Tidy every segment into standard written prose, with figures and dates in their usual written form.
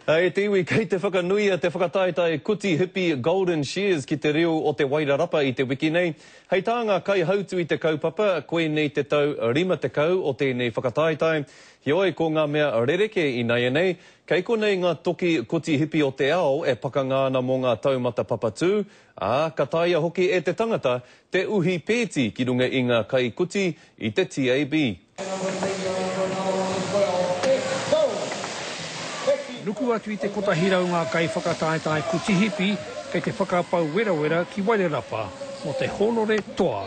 E te iwi, kei te whakanuia te whakataetae kuti hipi Golden Shears ki te riu o Te Wairarapa i te wiki nei. Hei tā ngā kaihautu i te kaupapa, koinei te tau 50 o tēnei whakataetae. Heoi, ko ngā mea rerekē inaianei, kei konei ngā toki kuti hipi o te ao e pakanga ana mō ngā taumata papatū, ā, ka taea hoki e te tangata te uhi pēti ki runga i ngā kaikuti i te TAB. Nuku atu i te 100 ngā kaiwhakataetae kutihipi kei te whakapau werawera ki Wairarapa mō te hōnore toa.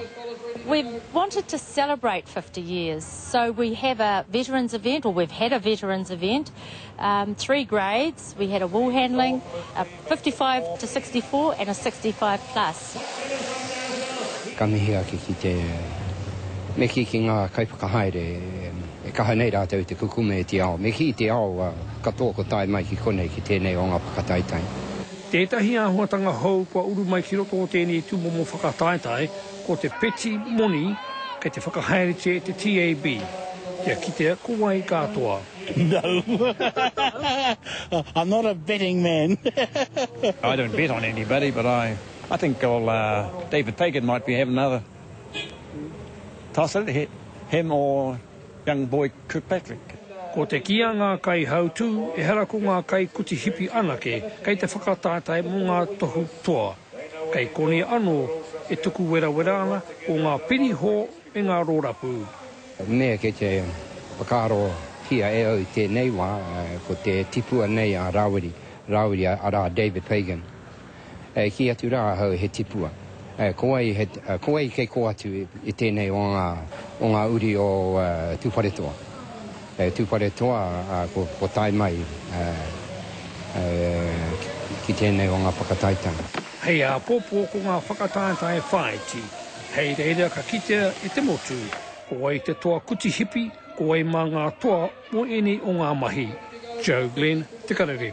We've wanted to celebrate 50 years, so we have a veterans event, or we've had a veterans event, um, three grades. We had a wool handling, a 55 to 64 and a 65 plus. Ka mihi ake ki te me kī ki ngā kaiwhakahaere e kaha nei rātou i te kukume i te ao, me kī i te ao katoa kua tae mai ki konei ki tēnei o ngā whakataetae. Tētahi āhuatanga hou kua uru mai ki roto o tēnei tūmomo whakataetae ko te peti moni kei te whakahaeretia e te TAB kia kitea ko wai ka toa. No. I'm not a betting man. I don't bet on anybody, but I, I think old, uh, David Fagan might be having another toss at it, him or young boy Kirkpatrick. Ko te kī a ngā kaihautū, ehara ko ngā kaikuti hipi anake kei te whakataetae mō ngā tohu toa. Kei konei anō e tuku werawera ana ko ngā pirihō me ngā rōrapu. Mea kei te whakaarohia e au i tēnei wā, ko te tipua nei a Rāwiri, Rāwiri arā David Pagan. E kī atu rā ahau he tipua. Ko wai, he, ko wai kei kō atu i tēnei o ngā, o ngā uri o Tūwharetoa. Tūwharetoa ko, ko tae mai ki tēnei o ngā whakataetae. Hei āpōpō ko ngā whakataetae whāiti. Hei reira ka kitea e te motu ko wai te toa kuti hipi, ko wai mā ngā toa mō ēnei o ngā mahi. Joe Glenn, Te Karere.